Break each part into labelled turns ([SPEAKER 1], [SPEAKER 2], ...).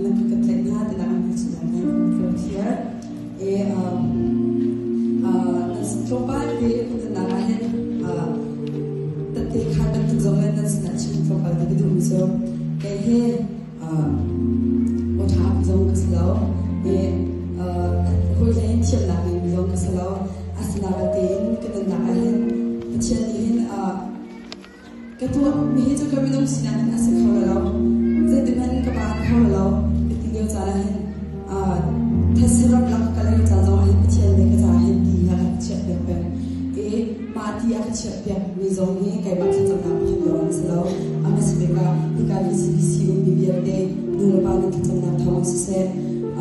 [SPEAKER 1] Nan ka tlaih hna tinak an hmu cun nan ka thiar. E tlawmpal te kan nunnak ah hin tate khan bantuk zong in nan sinah chim tlawmpal te ka duhmi cu kei hi aw ṭha zong ka si lo. E hawi hlei in thiamnak ngeimi zong ka si lo. Asinain tein ka nunnak ah hin Pathian nih hin Ka tuah mi hi cu ka minung sinak in a si kho lo. Zeitihmanh ka baan kho lo. Ka ti lio caan ah hin thetse ram lak ka kal lio caan zong ah hin Pathian nih ka caah hin ti a ka chiah piak peng. I mah ti a ka chiah piak mi zong hi keimah thlacamnak pakhat lawng an si lo. A hmasa bik ah hika VCBC ummi vialte nu le pa nan thlacamnak thawng siseh,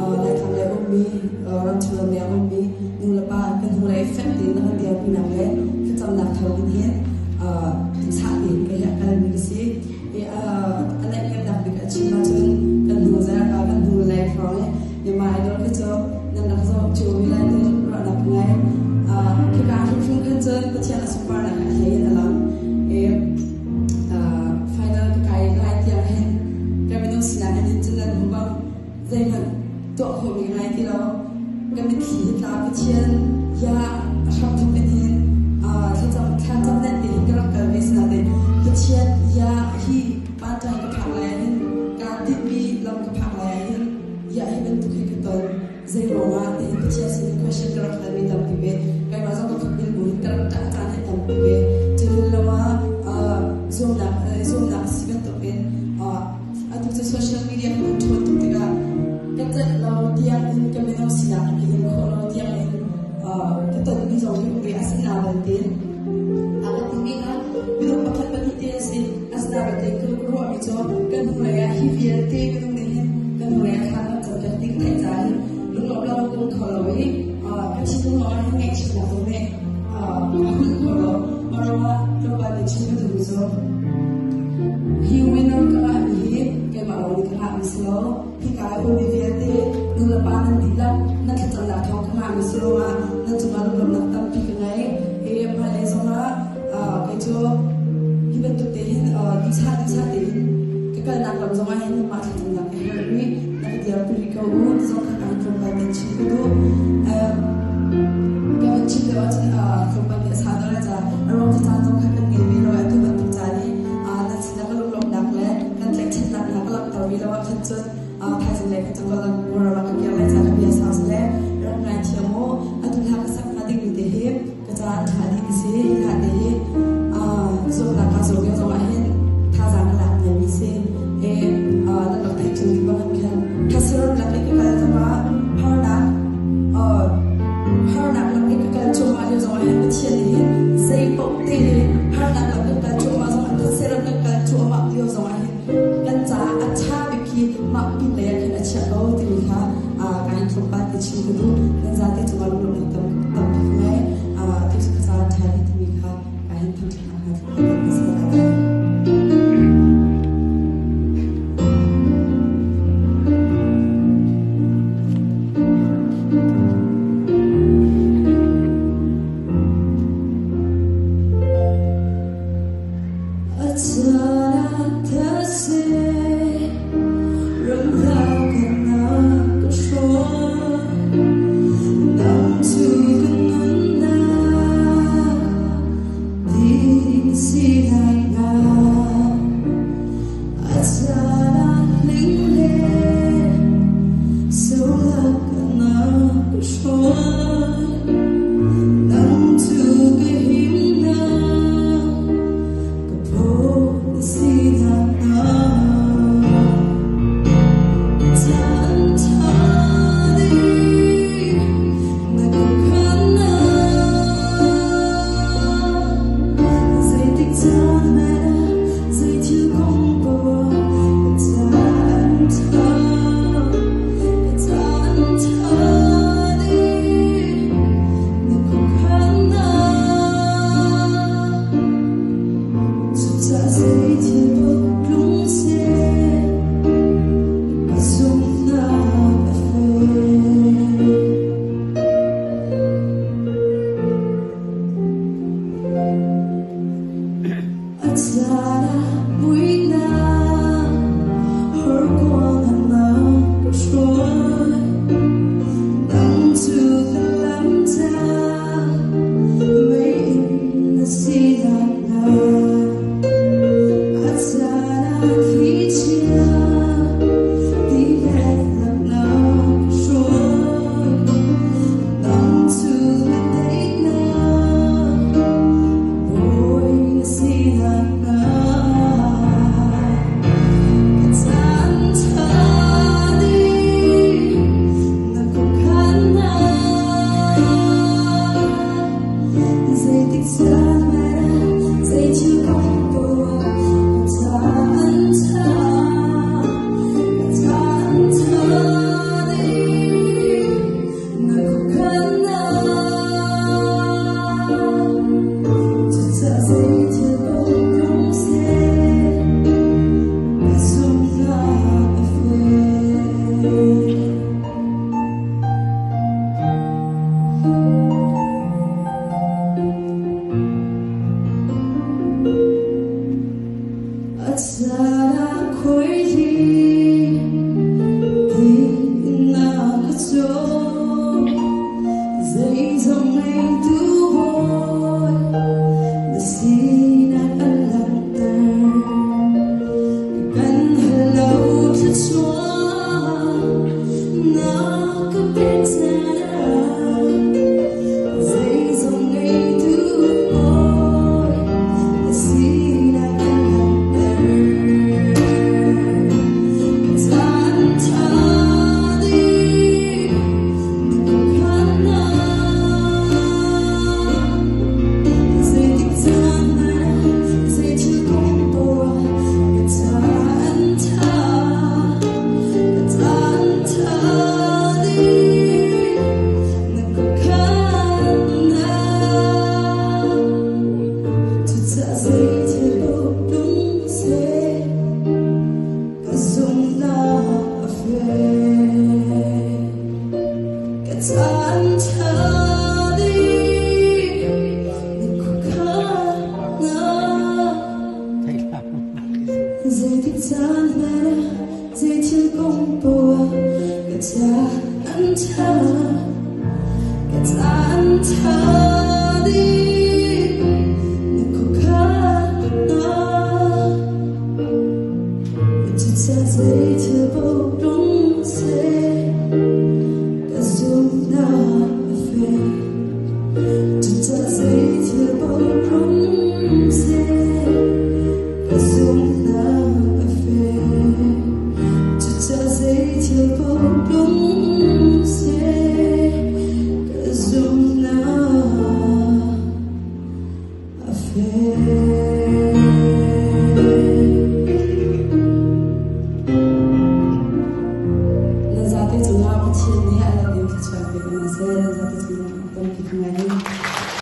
[SPEAKER 1] Laitlang lei ummi, ramchung ramleng ummi nu le pa kan hnulei fek tein na kan dirpinak le thlacamnak thawng in hin chah tein ka hi a kalmi ka si. I a naihniamnak bik a chim ahcun kan hnu kan hnu lei hrawng i Myanmar Idol khi cu nan rak zoh cio mi lai ti ruahnak ka ngei. Khika hrimhrim khan cun Pathian a sunparnak a hlei in a lang. I final ka kai lai tiang hin ka minung sinak in hin cun nan hmu bang zeihmanh tuah khawhmi ngai ti lo. Ka mitthli hi tla Pathian ya a hramthok in hin thlacam thlacam nen te hin ka rak kal ve sinain Pathian ya hi pantai ka phak lai hin kaa tinhmi lam ka phak lai hin ya hi bantuk hi ka ton zei ruangah ti hin Pathian sin question ka rak halmi tampi ve keimah zong ka khupbil bu hin ka rak ṭah caan hi tampi ve cun lo ah zuamnak zuamnak si bantukin Atu cu social media kan ṭhawn tuk tikah ka celh lo tiang in ka mino sinak ka in khawh lo tiang in ka tonmi zong hi um ve asina bantin a ka timi kha minung pakhat pahnih te an si asina bantin ka ruahmi cu kan hnulei ah hi vialte minung nih hin kan hnulei ah thla kan cam piak ding theih ca hin lunglawmh lo ka um kho lo i ka thinlung lawng ah hin ngaihchiatnak zong nih a hun khawh lo. Marawa tlawmpal nih chim ka duhmi cu hi winner ka ngahmi hi keimah lawng nih ka ngahmi si lo. Hika i ummi vialte nu le pa nan dihlak nan thlacamnak thawng ka ngahmi si ruangah nan cungah lunglawmhnak tampi ka ngei. Hi hmailei zongah kei cu hi bantuk te hin duhsah duhsah tein ka kalnak lam zongah hin mah thlacamnak ka herh rih. Na ka dirpi rih ko u ti zong kha kaan tlawmpal tein chim ka duh. Ka van chim deuh ahcun tlawmpal nih a sau deuh lai caah a ruang cu caan zong kha kan ngei ve lo i atu bantuk caan i nan sinah ka lunglawmhnak le kan tlaihchannak hna ka langhter rih lo ahkhan cun thaizing lei khan cu ka lang ram ah ka kir lai caah ka bia sau si le rak ngaithiam u. Atu hla ka sak hnga dingmi te hi ka caan ṭha dih ka si. Hi hla te hi zuamnak kaa zuam lio zongah hin thazaang ka lak ngai mi si. E nan rak theih cio ding bangin khan thasiram lak i ka kal zongah harnak harnak lak i ka kal cuahmah lio zongah hin Pathian nih hin zei paoh te harnak lak kan kal cuahmah zongah thasiram kan kal cuahmah lio zongah hin kan caah a ṭha bik hi mah pin lei ah khin a chiah ko timi kha ka hin tlawmpal te chim ka duh. Nan zate cungah lunglawmhnak tam tampi ka ngei. Tu cu ka caan ṭha dih timi kha ka hin thangṭhatnak hna tlawmpal ka ser lai. Caan ṭha dih na khuakhannak. Zeitik caan hmanh ah zeithil kong poah ka caan ṭha, ka caan ṭha dih na khuakhannak. Cucaah zeithil paoh tlung seh, ka zumhnak a fek. Cucaah zeithil paoh tlung seh, ka zumhnak a fek. Cucaah zeithil paoh tlung seh, ka zumhnak a fek. Na zate cungah Pathian nih a lam in thluachuah pe ko hna seh. Na zate cungah tampi ka ngai.